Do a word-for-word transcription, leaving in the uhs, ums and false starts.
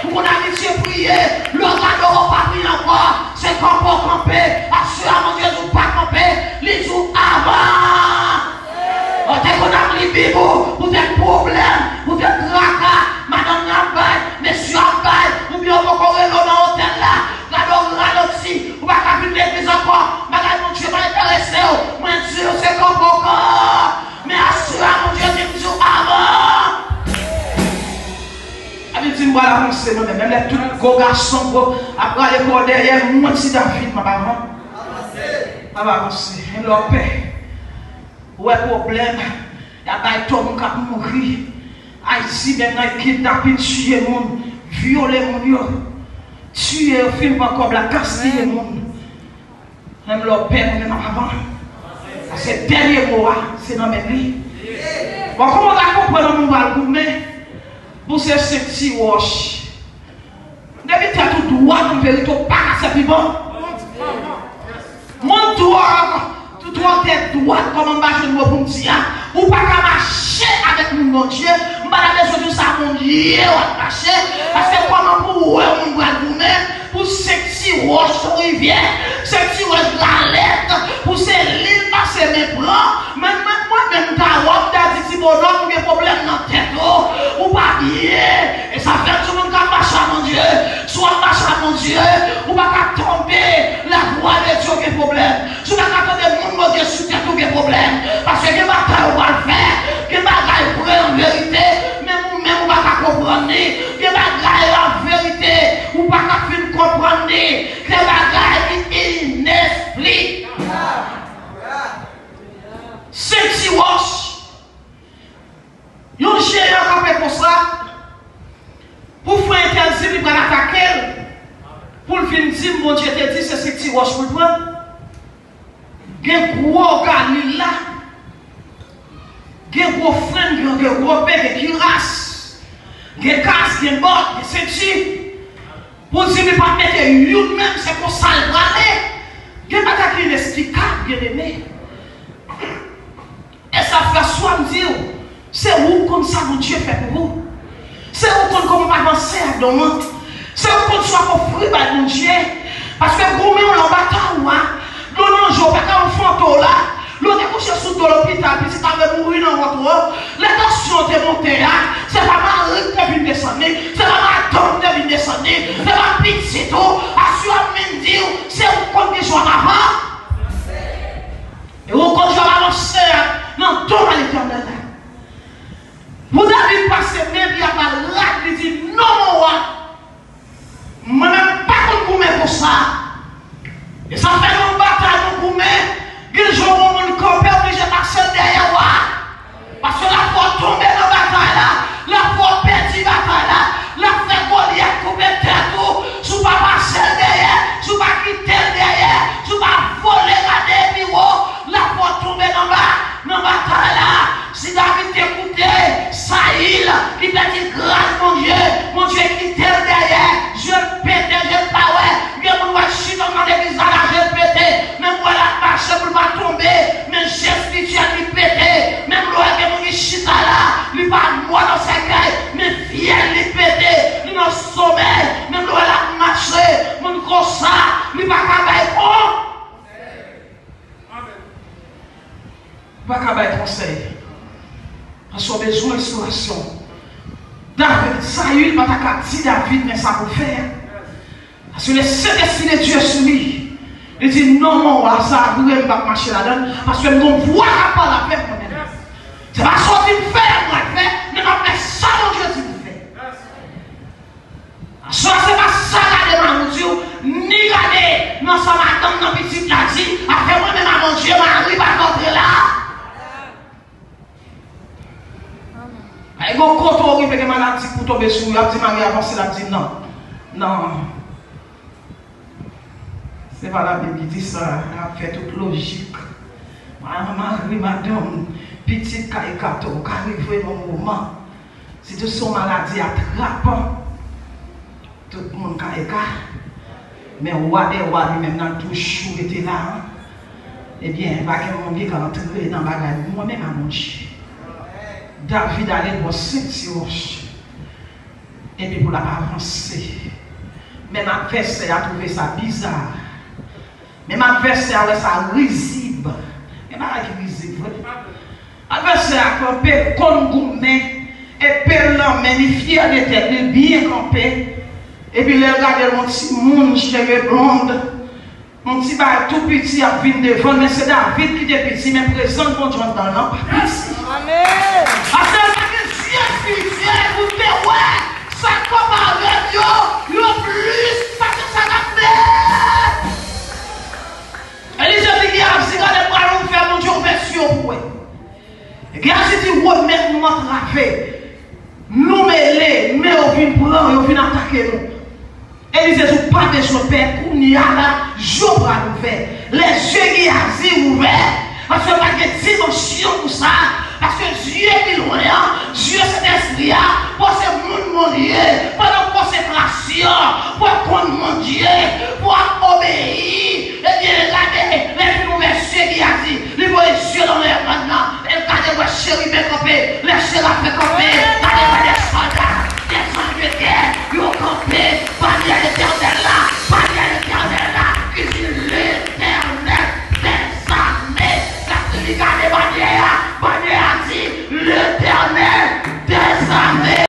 Ou konn abitye priye, lè w gade w pa priye ankò, se kanpe w kanpe. Aswè a, Bondye di w pa kanpe, li di w avanse. Ou te konn ap li Bib ou, poutèt pwoblèm, poutèt traka, madanm nan ap bay, mesye ap bay, oubyen ou poko rele w nan otèl la, gade w ralenti, ou pa ka vin legliz ankò, bagay Bondye pa enterese w, mwen di w se kanpe w kanpe, men aswè a Bondye di m di w avanse. Labib di m pral avanse mwen menm, menm lè tout gwo gason gwo ap rale kò dèyè m, mwen ti David m ap avan, m ap avanse, menm lè w pè. Ou wè pwoblèm, y ap bay tò moun k ap mouri. Ayiti menm nan kidnapin, tiye moun, vyole moun yo, tiye yo, fin pran kòb la, gaspiye moun. Menm lè w pè, mwen menm ap avan. Paske dènye mo a, se nan men li. Bon, kòman w ta konprann yon moun pral goumen pou se senk ti wòch? Depi tèt ou dwat, an verite, ou pa ka sèvi bon. Moun twò, twò tèt dwat, kòman m pa jwenn mo pou m di a? Ou pa ka mache avèk moun Bondye. M pa ta bezwen di w sa Bondye w ap mache. Paske kòman pou w wè yon moun pral goumen pou senk ti wòch sou rivyè, senk ti wòch lalèt, pou se li l pase men pran? Men, men, mwen menm ta wè w, m ta di ti bonòm, ou gen pwoblèm nan tèt ou, ou pa byen. E sa fè tout moun k ap mache ak Bondye, si w ap mache ak Bondye, ou pa ka tonbe. Lavwa de Dye gen pwoblèm. Si w pa ka tande moun Bondye sou tèt ou gen pwoblèm. Paske gen batay ou pral fè, gen bagay vre an verite, men ou menm ou pa ka konprann li. Gen bagay an verite, ou pa ka fin konprann li. Gen bagay ki inesplikab. Senk ti wòch. Yon jeyan kanpe konsa, pou frè entèl di m li pral atake l, pou l vin di m Bondye te di se senk ti wòch pou l pran. Gen gwo galil la, gen gwo frenn, gen, gen gwo pe, gen kiras, gen kas, gen bòt, gen senti. Pou di m li p ap mete youn menm, se konsa l prale. Gen bagay ki inesplikab, byeneme. E sa fè swa m di w, se ou k konn sa Bondye fè pou ou. Se ou k konn kòman w avanse ak don an. Se ou k konn sa w ofri bay Bondye. Paske goumen w la, batay ou a, dlo nan je w, pa ka anfante w la. Lè w te kouche sou do lopital, pitit la vle mouri nan vant ou. Lè tansyon te monte a, se pa mari w te vin desann li, se pa madanm w te vin desann li, se pa pitit ou. Aswè a m vin di w, se ou k konn kijan w ap avan. E ou konn jan w avanse a nan don a Letènèl la. Pou David pase men, epi a ba l rad, li di, non, mon wa, mwen menm pa konn goumen konsa. E sa fè nan batay nou goumen, gen jou yon moun kanpe, oblije pase l dèyè wa. Paske l ap fè w tonbe nan batay la, l ap fè w pèdi batay la, l ap fè Golyat koupe tèt ou, si w pa pase l dèyè, si w pa kite l dèyè, si w pa vole gade pi wo, l ap fè w tonbe nan ba-, nan batay la. Si David te koute Sayil, ki pèdi gras Bondye, Bondye kite l dèyè, je l pete, je l pa wè. Gen moun wè chita nan legliz la, la je l pete. Menm wè l ap mache pou l pa tonbe, men je espirityèl li pete. Menm lè w wè gen moun ki chita la, li pa nwa nan sèkèy, men fyèl li pete, li nan somèy. Menm lè w wè l ap mache, moun konsa, li pa ka bay bon. Ou pa ka bay konsèy. Paske w bezwen restorasyon. David, Sayil pa ta ka di David, men sa pou fè a. Paske le Sentespri de Dye sou li. Li di, non, mon wa, sa vre, m p ap mache ladan l, paske m gon vwa k ap pale avè m mwen menm. Se pa sa w di m fè a m pral fè, men m ap fè sa Bondye di m fè. Aswè a se pa sa gade mari w di w, ni gade nan sa madanm nan pitit la di, afè mwen menm a Bondye, mari pa antre la. Ay, gon kote w rive gen maladi pou tonbe sou ou, y ap di mari avanse, l ap di non. Non. Se pa Labib ki di sa, l ap fè tout lojik. Ma-, mari, madanm, pitit ka ekate w, ka rive nan moman. Sitou se yon maladi atrapan, tout moun ka eka. Men wa dè wa li menm nan toujou rete la. Ebyen, pa gen moun ki ka antre nan bagay mwen menm a Bondye. David ale bò senti wòch. Epi pou l ap avanse. Menm advèsè a twouve sa biza. Menm advèsè a wè sa rizib. Gen bagay ki rizib vre. Advèsè a kanpe, konn goumen, epe l nan men, li fyè de tèt li, byen kanpe. Epi lè l gade l, yon timoun, cheve blond, yon ti bagay tou piti ap vin devan l, men se David ki te piti, men prezans Bondye anndan l lan pa piti. Amèn. Paske l pa gen zye espirityèl pou l te wè sa k konpare yo, yo plis pase sa k ap fèt. Elize di Gehazi, gade, m pral fè Bondye ouvè zye w pou w wè. Gehazi di, remèt nou antrave. Nou mele, men yo vin pran, yo vin atake nou. Elize di, ou pa bezwen pè, kounye a la, zye w pral ouvè. Lèzye Gehazi ouvè, paske pa gen dimansyon pou sa, paske zye pi lwen an, zye Sentespri a, bon, se moun moun ye.